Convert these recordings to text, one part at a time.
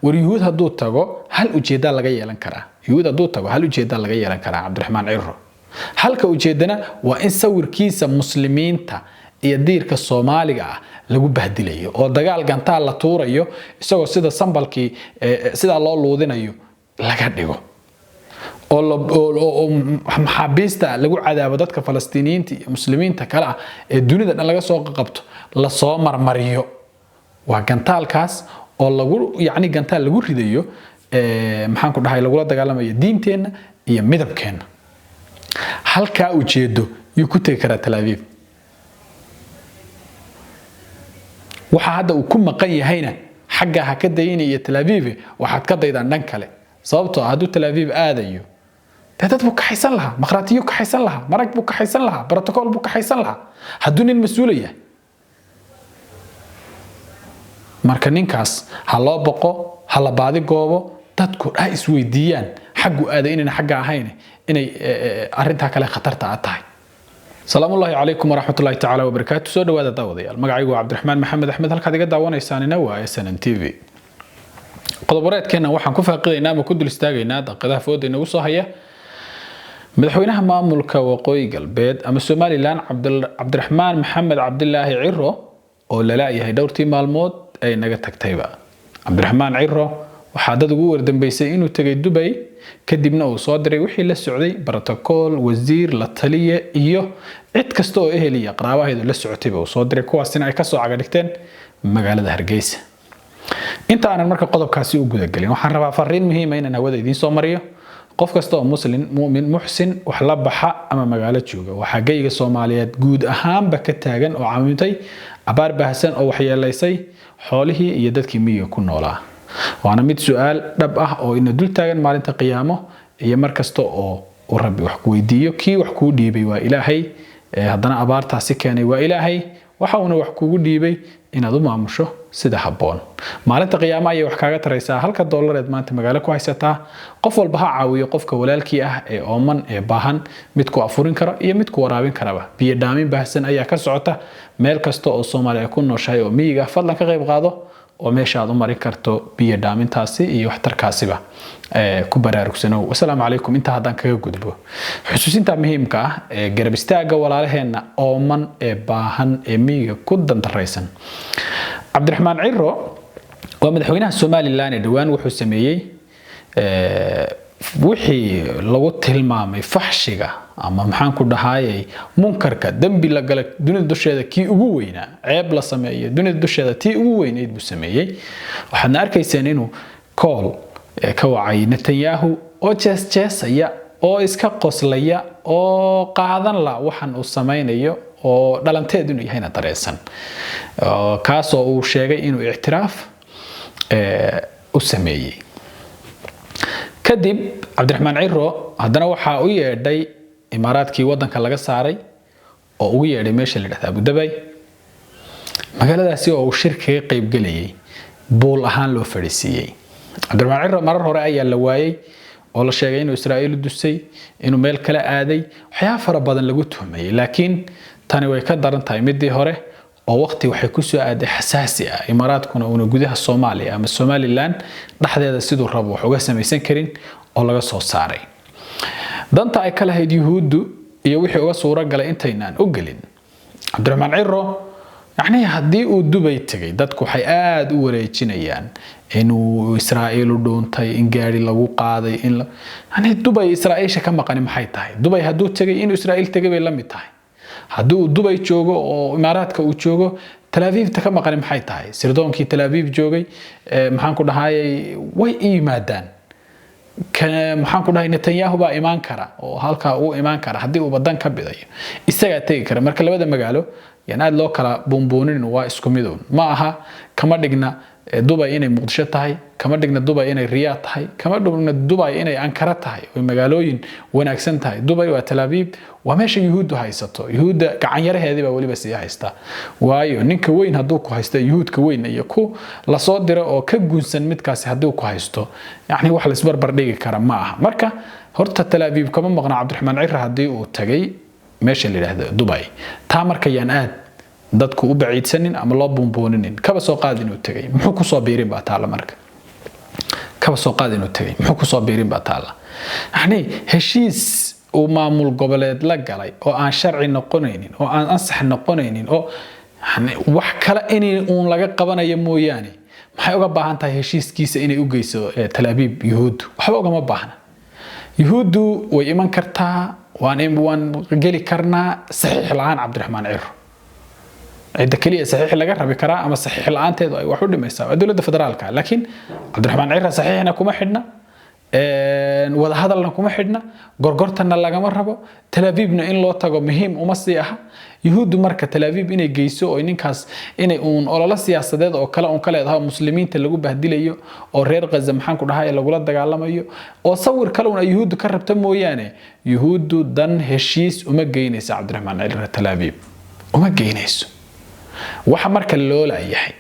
War, Yuhuud hadduu tago hal ujeedaa laga yeelan karaa. Yuhuud hadduu tago hal ujeedaa laga yeelan karaa Cabdiraxmaan Ciro. Halka ujeedana waa in sawirkiisa Muslimiinta iyo diirka Soomaaliga ah lagu bahdilayo oo dagaal gantaal la tuurayo, isagoo sida sambalkii sidaa loo luudinayo laga dhigo oo maxaabiista lagu cadaabo dadka Falastiiniyiinta iyo Muslimiinta kale ah ee dunida dhan laga soo qabto lasoo marmariyo. Waa gantaalkaas oo lagu, yacni, gantaal lagu ridayo, maxaan ku dhahay, lagula dagaalamayo diinteenna iyo midabkeenna. Halkaa ujeedo yuu ku tegi karaa Tel Aviv. Waxa hadda uu ku maqan yahayna xagga ha ka daynaya Tel Aviv, waxaad ka daydaan dhan kale, sababtoo ah hadduu Tel Aviv aadayo, dee dad buu kaxaysan lahaa, maqraatiyo kaxaysan lahaa, marag buu kaxaysan lahaa, brotocool buu kaxaysan lahaa hadduu nin mas-uulaya. Marka ninkaas ha loo boqo, ha la baadi goobo, dadku ha isweydiiyaan xaggu aaday inayna xagga ahayn, inay arrintaa kale khatarta a tahay. Salaamullaahi calaykum waraxmatullaahi tacaala wabarakaatu. Soo dhawaada daawadayaal, magacaygu waa Cabdiraxmaan Maxamed Axmed, halkaad iga daawanaysaanina waa SNN TV. Qodob wareedkeenna waxaan ku faaqidaynaa ama ku dul istaagaynaa daqiiqadaha fooda inagu soo haya madaxweynaha maamulka Waqooyi Galbeed ama Somaliland, Cabdiraxmaan Maxamed Cabdilaahi Ciro, oo lala-yahay dhowrtii maalmood ay naga tagtayba. Cabdiraxmaan Ciro waxaa dad ugu wardambeysay inuu tegay Dubay, kadibna uu soo diray wixii la socday, brotocool, wasiir, la taliye iyo cid kasta oo ehel iyo qaraabaheedu la socotayba uu soo diray, kuwaasina ay kasoo cagadhigteen magaalada Hargeysa. Inta aanan marka qodobkaasi u gudagelin, waxaan rabaa fariin muhiima inaan hawada idiin soo mariyo. Qof kasta oo Muslim, mu'min, muxsin, wax la baxa ama magaalo jooga, waxaa geyga Soomaaliyeed guud ahaanba ka taagan oo camimtay abaar baahsan oo waxyeelaysay xoolihii iyo dadkii miyiga ku noolaa. Waana mid su-aal dhab ah oo ina dul taagan maalinta qiyaamo iyo mar kasta oo uu Rabbi wax ku weydiiyo. Kii wax kuu dhiibay waa Ilaahay, haddana abaartaasi keenay waa Ilaahay. Waxa uuna wax kugu dhiibay inaad u maamusho sida habboon. Maalinta qiyaamo ayay wax kaaga taraysaa halka doolareed maanta magaalo ku haysataa. Qof walba ha caawiyo qofka walaalkii ah ee ooman ee baahan, mid ku afurin kara iyo mid ku waraabin karaba. Biyo dhaamin baahsan ayaa ka socota meel kasta oo Soomaaliya ay ku nooshahay oo miyiga. Fadlan ka qayb qaado oo meesha aad u marin karto biyo dhaamintaasi iyo waxtarkaasiba ku baraarugsanow. Wasalaamu calaykum. Intaa haddaan kaga gudbo xusuusinta muhiimka ah ee garab istaagga walaalaheenna ooman ee baahan ee miyiga ku dandaraysan, Cabdiraxmaan Ciro waa madaxweynaha Somaliland ee dhowaan wuxuu sameeyey wixii lagu tilmaamay faxshiga ama, maxaan ku dhahayay, munkarka, dembi la gala dunida dusheeda kii ugu weynaa, ceeb la sameeyo dunida dusheeda tii ugu weynayd buu sameeyey. Waxaadna arkayseen inuu kool ka wacay Netanyahu oo jees jeesaya oo iska qoslaya oo qaadan la waxan uu samaynayo oo dhalanteed inuu yahayna dareensan, kaasoo uu sheegay inuu ictiraaf u sameeyey. Kadib Cabdiraxmaan Ciro haddana waxaa u yeedhay Imaaraadkii wadanka laga saaray oo ugu yeedhay meesha la dhahda Abudabay, magaaladaasi oo uu shir kaga qaybgelayay buul ahaan loo fadhiisiiyey. Cabdiraxmaan Ciro marar hore ayaa la waayey oo la sheegay inuu Israa'iil u dusay, inuu meel kale aaday, waxyaaba fara badan lagu tuhmayay, laakiin tani way ka daran tahay midii hore oo waqti waxay ku soo aaday xasaasi ah, Imaaraadkuna uuna gudaha Soomaaliya ama Somaliland dhexdeeda siduu rabo wax uga samaysan karin oo laga soo saaray. Danta ay ka lahayd Yuhuuddu iyo wixii uga suuro galay intaynaan u gelin, Cabdiraxmaan Ciro, yacni, haddii uu Dubay tegay, dadku waxay aada u wareejinayaan inuu Israa'iil u dhuuntay, in gaari lagu qaaday, in yani Dubay Israa'iisha ka maqani maxay tahay? Dubay hadduu tegay, inuu Israa'iil tegay bay la mid tahay. Haddii uu Dubay joogo oo Imaaraadka uu joogo, Tel Aviivta ka maqani maxay tahay? Sirdoonkii Tel Aviv joogay, maxaan ku dhahayay, way i yimaadaan. Maxaan ku dhahay, Netanyahu baa imaan kara oo halkaa uu imaan kara haddii uu badan ka bidayo, isagaa tegi kara. Marka labada magaalo yaan aad loo kala buunbuunin, waa isku mid uun. Ma aha, kama dhigna Dubay inay Muqdisho tahay, kama dhigna Dubay inay Riyaad tahay, kama dhigna Dubay inay Ankara tahay oy magaalooyin wanaagsan tahay. Dubay waa Tel Aviv, waa meesha Yuhuuddu haysato. Yuhuudda gacanyaraheedii baa weliba sii haysta, waayo ninka weyn hadduu ku haysto, Yuhuudka weyn iyo ku lasoo diro oo ka gunsan midkaasi hadduu ku haysto, yacni wax laisbarbar dhigi kara ma aha. Marka horta Tel Aviv kama maqna Cabdiraxmaan Cira haddii uu tagay meesha la yidhaahdo Dubay. Taa marka yaan aad dadku u baciidsanin ama loo buunbuuninin. Kaba soo qaad inuu tegay, muxuu kusoo biirin baa taala. Marka Kaba soo qaad inuu tegay, muxuu kusoo biirin baa taalla. Yani heshiis uu maamul goboleed la galay oo aan sharci noqonaynin oo aan ansax noqonaynin oo yani wax kale in uun laga qabanayo mooyaane, maxay uga baahan tahay heshiiskiisa inay u geyso Tel Aviv? Yuhuuddu waxba ugama baahna. Yuhuuddu way iman kartaa, waan geli karnaa saxiix la-aan Cabdiraxmaan Ciro. Cidda keliya saxiix laga rabi karaa ama saxiix la-aanteedu ay wax u dhimaysaa waa dowladda federaalka, laakiin Cabdiraxmaan Ciro saxiixna kuma xidhna, wadahadalna kuma xidhna, gorgortanna lagama rabo. Tel Avivna in loo tago muhiim uma sii aha Yuhuuddu. Marka Tel Aviv inay geyso oo ninkaas inay uun ololo siyaasadeed oo kale uun ka leedahay, oo muslimiinta lagu bahdilayo oo reer Gaza, maxaan ku dhahay, lagula dagaalamayo oo sawir kale uun ay Yuhuuddu ka rabta mooyaane, Yuhuuddu dan heshiis uma geynayso Cabdiraxmaan Ciro Tel Aviv, uma geynayso. Waxa marka loo laayahay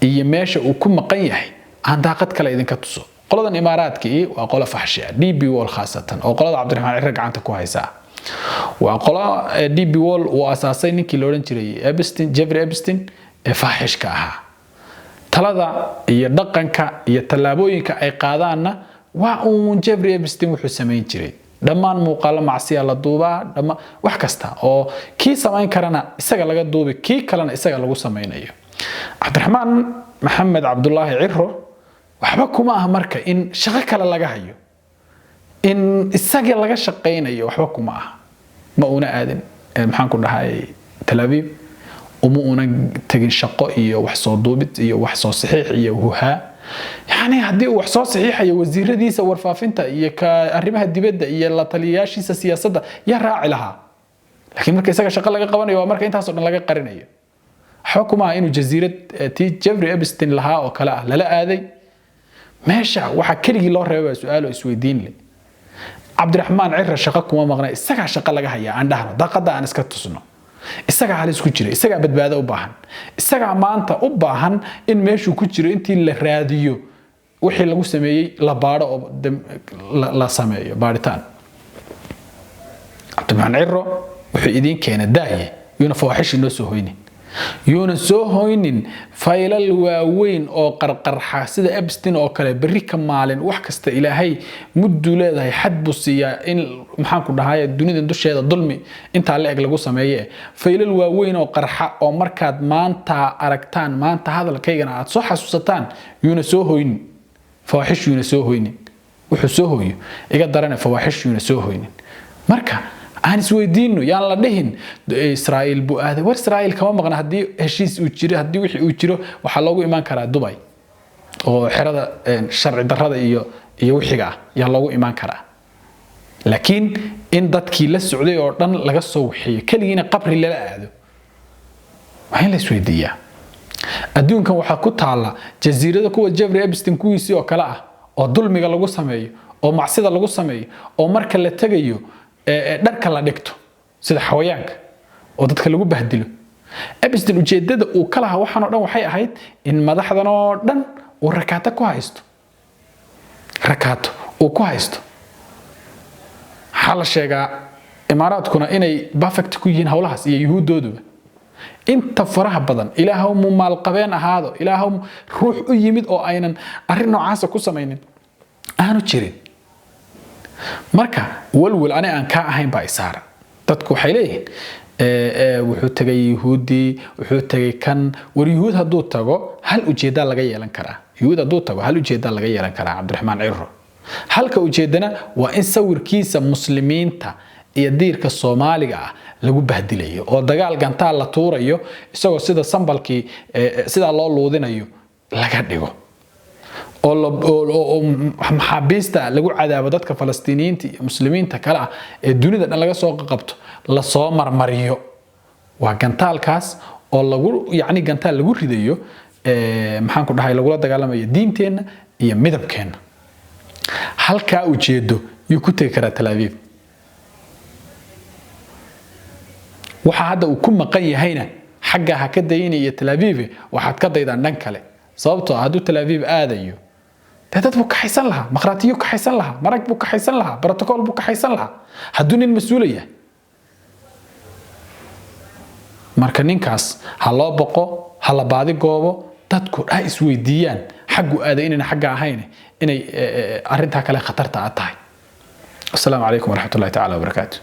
iyo meesha uu ku maqan yahay aan daaqad kale idinka tuso. Qoladan Imaaraadkii waa qolo faxshi ah, DP World khaasatan, oo qolada Cabdiraxmaan Ciro gacanta ku haysa. Waa qolo DP World uu asaasay ninkii la odhan jiray Epstein, Jeffrey Epstein, ee faaxishka ahaa. Talada iyo dhaqanka iyo tallaabooyinka ay qaadaanna waa uun Jeffrey Epstein wuxuu samayn jiray. Dhammaan muuqaalo macsiya la duubaa, dhammaan wax kasta oo kii samayn karana isaga laga duubi, kii kalena isaga lagu samaynayo. Cabdiraxmaan Maxamed Cabdulaahi Ciro waxba kuma aha marka in shaqo kale laga hayo, in isaga laga shaqaynayo waxba kuma aha. Ma una aadin, maxaan ku dhahay, Tel Aviv uma una tegin shaqo iyo wax soo duubid iyo wax soo saxiix iyo huhaa. Yani haddii uu wax soo saxiixayo, wasiiradiisa warfaafinta iyo ka arrimaha dibadda iyo la taliyayaashiisa siyaasadda yaa raaci lahaa. Laakiin marka isaga shaqo laga qabanayo waa marka intaasoo dhan laga qarinayo. Waxba kuma aha inuu jasiirad tii Jeffrey Epstein lahaa oo kale ah lala aaday. Meesha waxaa keligii loo reebay baa su-aal oo isweydiin leh. Cabdiraxmaan Cira shaqo kuma maqna, isagaa shaqo laga hayaa. Aan dhahno, daaqadda aan iska tusno, isagaa halis ku jira, isagaa badbaado u baahan, isagaa maanta u baahan in meeshuu ku jiro intii la raadiyo wixii lagu sameeyey la baadho oo la sameeyo baadhitaan. Cabdiraxmaan Ciro wuxuu idiin keena daaye, yuuna fawaaxish inoo soo hoynin, yuuna soo hoynin faylal waaweyn oo qarqarxa sida Epstein oo kale. Berri ka maalin wax kasta Ilaahay mudduu leedahay, xad buu siiyaa in, maxaan ku dhahay, dunida dusheeda dulmi intaa la eg lagu sameeye. Faylal waaweyn oo qarxa oo markaad maanta aragtaan, maanta hadalkaygana aad soo xasuusataan, yuuna soo hoynin. Fawaaxish yuuna soo hoynin, wuxuu soo hooyo iga darane, fawaaxish yuuna soo hoynin. Marka aan isweydiino, yaan la dhihin Israa'iil buu aaday. War, Israa'iil kama maqna. Haddii heshiis uu jiro, haddii wixii uu jiro, waxaa loogu imaan karaa Dubai oo xerada sharci darrada iyo wixiga ah yaa loogu imaan karaa. Laakiin in dadkii la socday oo dhan laga soo waxiyo, keligiina qabri lala aado, waa in la isweydiiyaa. Adduunkan waxaa ku taalla jasiirada kuwa Jeffrey Epstein kuwiisii oo kale ah oo dulmiga lagu sameeyo oo macsida lagu sameeyo oo marka la tegayo dharka la dhigto sida xawayaanka oo dadka lagu bahdilo. Epstein ujeedada uu ka lahaa waxaan oo dhan waxay ahayd in madaxdan oo dhan uu rakaato ku haysto, rakaato uu ku haysto. Waxaa la sheegaa Imaaraadkuna inay perfect ku yihiin howlahaas iyo Yuhuuddooduba inta faraha badan. Ilaahow mu maalqabeen ahaado, Ilaahow ruux u yimid oo aynan arrin noocaasa ku samaynin aanu jirin. Marka walwal ani aan kaa ahayn baa isaara. Dadku waxay leeyihiin wuxuu tegay Yuhuuddii, wuxuu tegay kan. War, Yuhuud hadduu tago hal ujeedaa laga yeelan karaa. Yuhuud hadduu tago hal ujeedaa laga yeelan karaa Cabdiraxmaan Ciro. Halka ujeedana waa in sawirkiisa muslimiinta iyo diirka Soomaaliga ah lagu bahdilayo oo dagaal gantaal la tuurayo, isagoo sida sambalkii sidaa loo luudinayo laga dhigo oo maxaabiista lagu cadaabo dadka Falastiiniyiinta iyo muslimiinta kale ah ee dunida dhan laga soo qabto lasoo marmariyo. Waa gantaalkaas oo lagu, yacni, gantaal lagu ridayo, maxaan ku dhahay, lagula dagaalamayo diinteenna iyo midabkeenna. Halkaa ujeedo yuu ku tegi karaa Tel Aviv. Waxa hadda uu ku maqan yahayna xagga ha ka daynaya Tel Aviv, waxaad ka daydaan dhan kale. Sababtoo ah hadduu Tel Aviv aadayo, dee dad buu kaxaysan lahaa, maqraatiyo kaxaysan lahaa, marag buu kaxaysan lahaa, brotocool buu kaxaysan lahaa hadduu nin mas-uulaya. Marka ninkaas ha loo boqo, ha la baadi goobo, dadku ha isweydiiyaan. Xaggu aaday inayna xagga ahayn, inay arrintaa kale khatarta a tahay. Asalaamu calaykum waraxmatullahi tacaala wabarakaatu.